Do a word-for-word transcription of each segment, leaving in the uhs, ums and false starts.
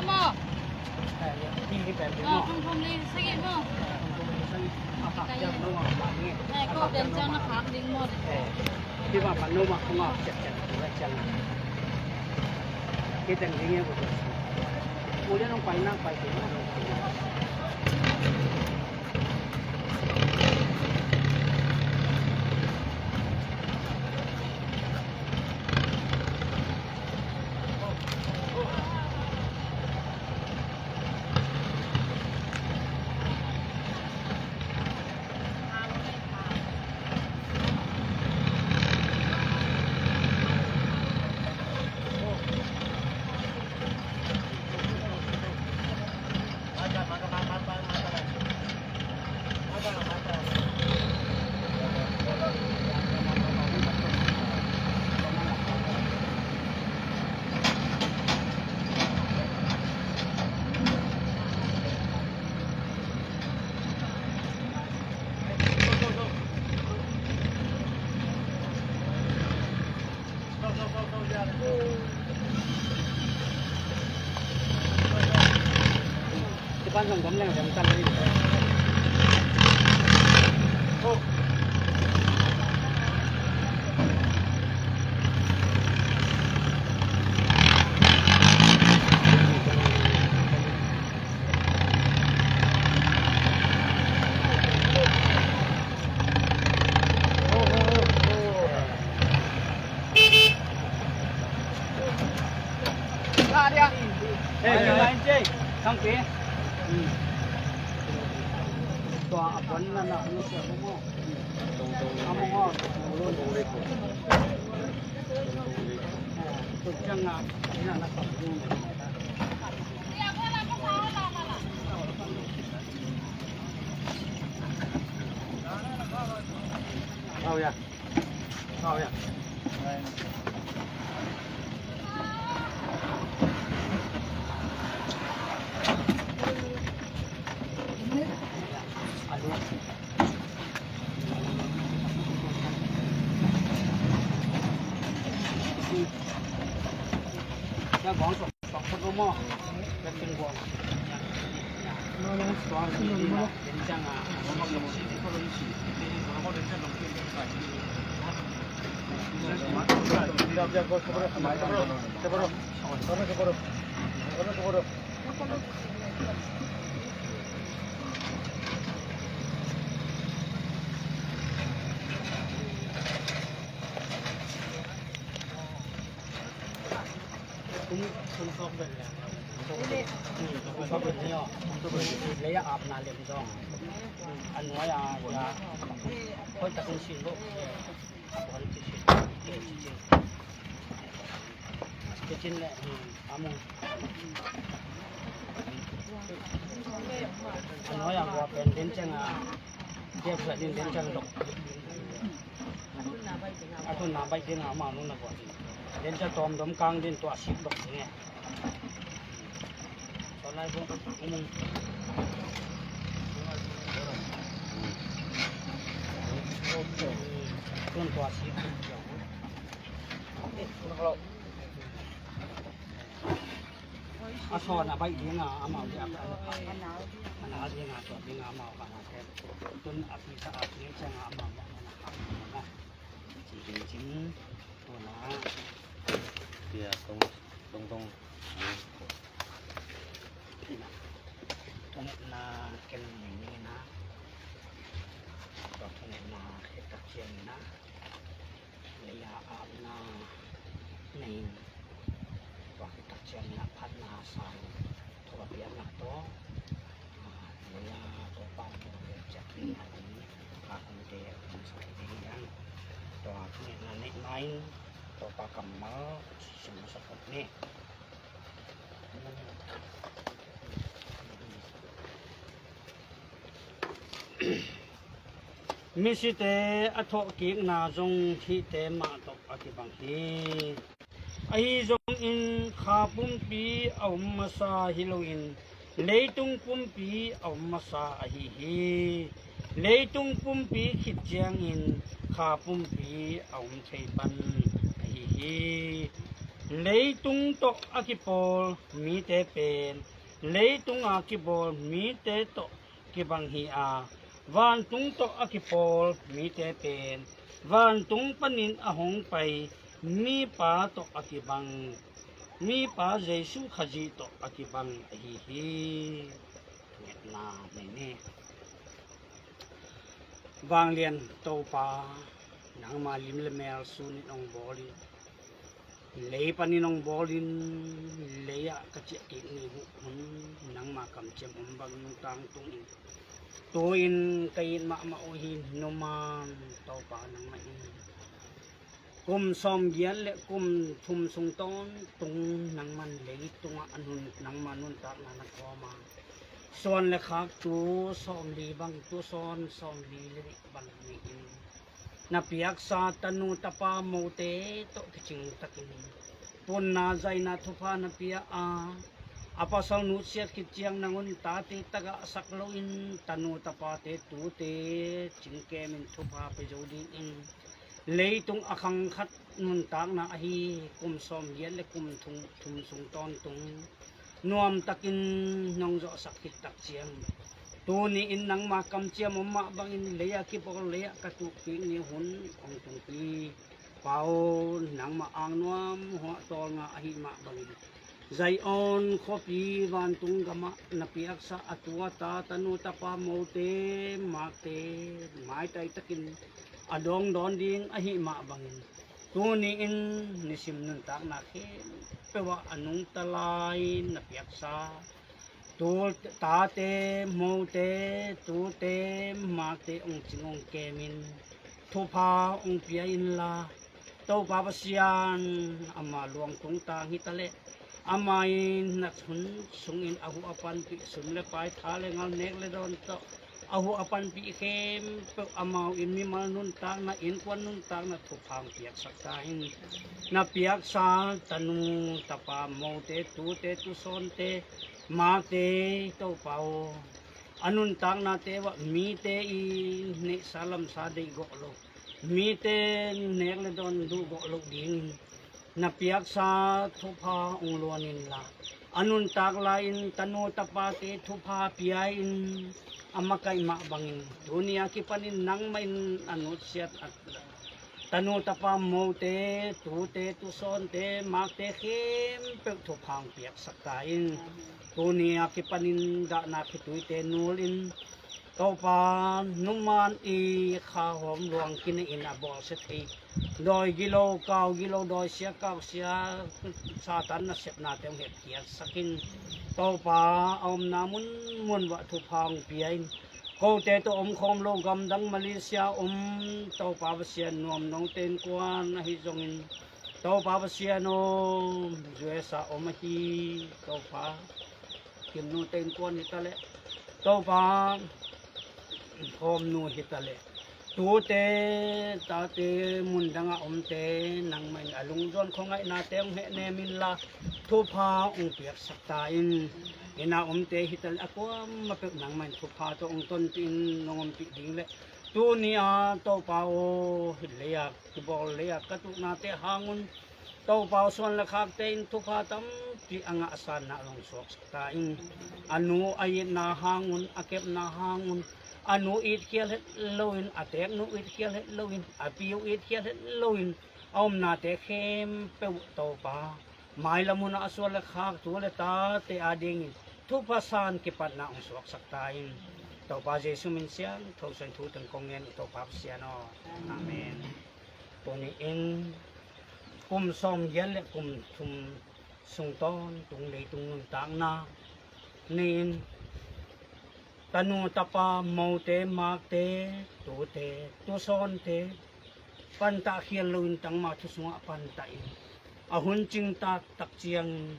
Maw? Hi, hi pen ding maw? Thum thum li sagih maw? Thum thum li sagih. A khak ciang no mah mah ni. Nai ko pen ciang na khak ding maw? Eh, hi mah mah no mah kong a ciang ciang, ciang ciang. Hi teng ding e ko. Ko lian nong pai nang pai ding maw? Au ya. Au ya. A thun na baih ding a, amau nung na guah ding. Dental tawm dom kang ding tua sik dok ding e. Tua lai bawng, um, um. Tun tua sik dok ding. A sawn a baih ding a, amau ding a, a na ding a, tua ding a, amau ka na te. Tun a pisa a ding ciang a, amau ding a, a na ka ding a. Ci ding cing, tun a. Tia tong, tong, tong. Tun a ken ning ning na. Tun a khit tak ciang na. Lei a apna nei in, tua khit tak ciangin a phatna a sa in, thu a piakna tawh, a, lei a Topa thu a piak ciangin a ding, a khumte a khum sa hi ding hi hang. Tua khit na neih ma in, Topa kammal sim masa phot ni. Misite a thawhkikna zong hihte mah tawh a kibang hi. Ahi zongin kha pumpi a om masa hi loin leitung pumpi a om masa ahi hi. Leitung pumpi khit ciangin kha pumpi a om thei pan ahi hi. Leitung tawh a kipawl mite pen leitunga kibawl mite tawh kibang hi a, vantung tawh a kipawl mite pen vantung panin a hong pai mipa tawh a kibang, mipa Jesu Khazih tawh a kibang ahi hi. Ngetna nei ni. Vanglian Topa, nangma lim le mel sunin hong bawlin, lei panin hong bawlin, lei-ah ka ciah kik ni hun nangma kamciam om bang nungtang tungin, tu-in ka it mahmah uh hi. Numan Topa, nangmah in kum sawmgiat le kum thum sung tawntung nangman leitungah a nun, nangma nuntakna na kawm a, suan le khak tu sawmli bang, tu sawn sawmli le nih bang ni-in, na piaksa tanu tapa mote tawh kicing takin, punna zaina thupha na pia a, a pasal nutsiat khit ciang nangun tate tagahsak loin tanu tapate tute cingkemin thupha pia zo dingin, leitung a khang khat nuntakna ahi kum sawmgiat le kum thum, thum sung tawntung nuamtakin nong zawhsak khit tak ciang, tuni-in nangma kamciam om mah bangin lei-a kibawl lei-ah ka tuh kik ni hun hong tungpi. Pa aw, nangma angnuam huah tawlnga ahih mah bangin, Zion khuapi vantung gamah na piaksa a tu a ta, tanu tapa mote, makte maitai takin a dawngdawn ding ahih mah bangin, tuni-in nisim nuntakna khempeuh ah a nungta lai na piaksa tu, tate, mote, tute, makte hong cing hong kemin thupha hong pia inla, Topa Pasian, ama luang tungtang hi ta leh, ama in na hun sungin a huh a panpih sum le pai, tha le ngal, nek le dawn tawh a huh a panpih khempeuh, amau in mimal nuntakna, innkuan nuntakna thupha hong piaksak ta in. Na piaksa tanu tapa mote, tute, tusawnte, makte, Topa aw, a nuntaknate uah mite i neihsa lamsa deih gawh lo, mite nek le dawn duh gawh loh dingin na piaksa thupha hong luan inla, a nuntak lai-in tanu tapate thupha pia-in a makaih mah bangin, tuni a kipanin nangmah in a nutsiat a tanu tapa mote, tute, tusawnte, makte khempeuh thupha hong piaksak ta in. Tuni a kipanin dahna khituite nulin, Topa, numan i kha hawm luang kinei in a bawlsia thei, dawi gilo, kau gilo, dawi sia, kau sia, Satan nasepnate hong hepkhiatsak in. Topa, a omna munmun uah thupha hong pia in. Kote tawh om khawm lo gamdang Malaysia om, Topa Pasian, nuam note innkuan ahi zongin, Topa Pasian aw, U S A om ahi, Topa, Kimnute innkuan hi ta leh, Topa, Khawmnu hi ta leh, tute, tate, mundang a omte, nangmah in a lungzuan khuangainate hong hehnem inla, thupha hong piaksak ta in. Inn a omte hi ta leh, a kuamah peuh nangmah in thupha tawh hong tonpih in, nong ompih ding leh, tuni a Topa aw, lei-a kibawl, lei-a ka tuhnate hangun, Topa aw, suan le khakte in thupha tampi a ngahsanna hong suaksak ta in. A nu a itna hangun, a kepna hangun, a nu itkhial het loin, a teeknu itkhial het loin, a pi uh itkhial het loin a omnate khempeuh Topa, mailam hunah a suan le khak tu le tate adingin thupha san kipatna hong suaksak ta in. Topa Jesu min siangtho suangin thu teng kong ngen uh, Topa Pasian aw. Amen. Tuni-in kum sawmgiat le kum thum sung tawntung leitung nuntakna nei-in, tanu tapa, mote, makte, tute, tusawnte pantah khial loin tangma thu sungah pantah in, a hun cing taktak ciangin,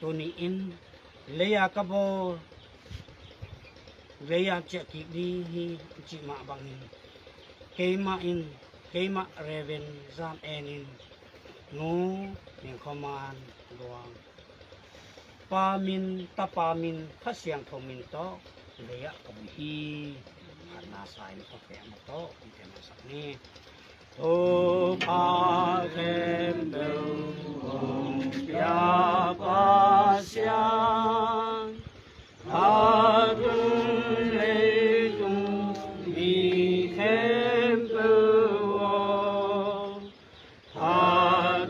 tuni-in lei-a ka bawl, lei-a ciah kik ding hi, cih mah bangin, keimah in, keimah Reverend Zam En in, nu Meng Khua Man Luang, Pa min, Tapa min, Kha Siangtho min tawh lei-ah ka buai hi. Phatna sa in, khuapia mah tawh kong pia masa ni. Thupha khempeuh hong pia Pasian, a tung leitung mi khempeuh aw, a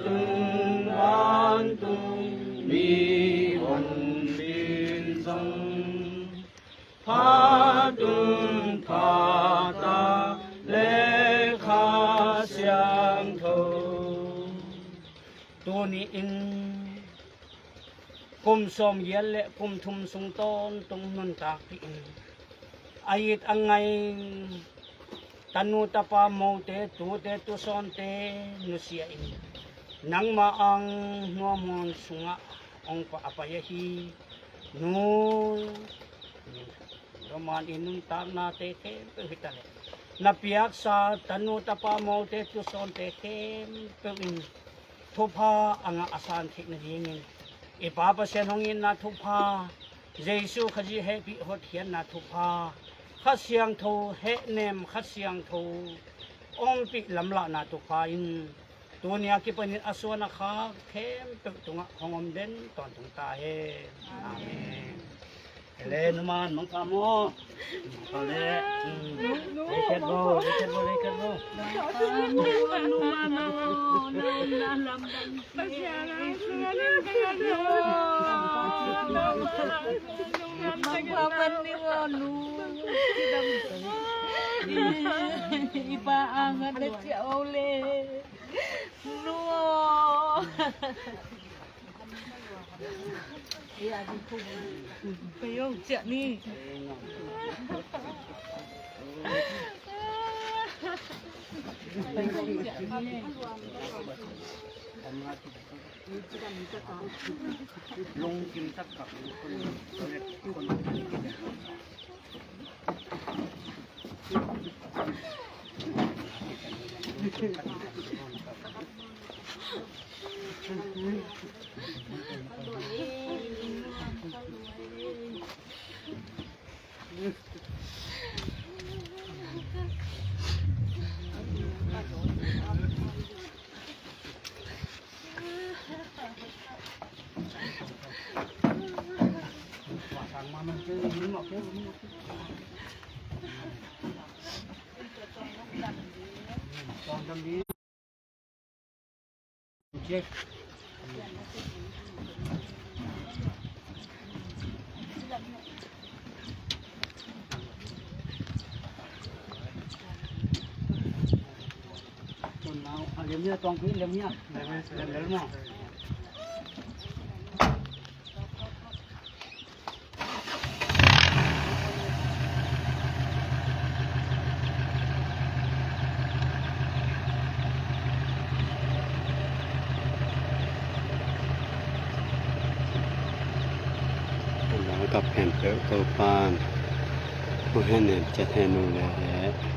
tung vantung mi honpin zong, phat tung phat tak le Kha Siangtho. Tuni-in kum sawmgiat le kum thum sung tawntung nuntak pihin, a it a ngai tanu tapa mote, tute tusawnte nusia-in, nangma ang hnuamhuan sungah hong pah a pai ahi nu Roman i nuntaknate khempeuh hi ta leh, na piaksa tanu tapa mote tusawnte khempeuh in thupha a ngah a san theih nadingin, i Pa Pasian hong itna thupha, Jesu Khazih hehpih hotkhiatna thupha, Kha Siangtho hehnem, Kha Siangtho ompih lamlahna thupha in tuni a kipanin a suan a khak khempeuh tungah hong om den tawntung ta hen. Amen. Ele numan mangkha maw. Mangkha le. Leiket bo, leiket bo, leiket bo. Mangkha pan ni wo nu. I pa angat na ciah o le. Nu. Lau kap khempeuh Topa'n hong hehnem ciat hen ung e.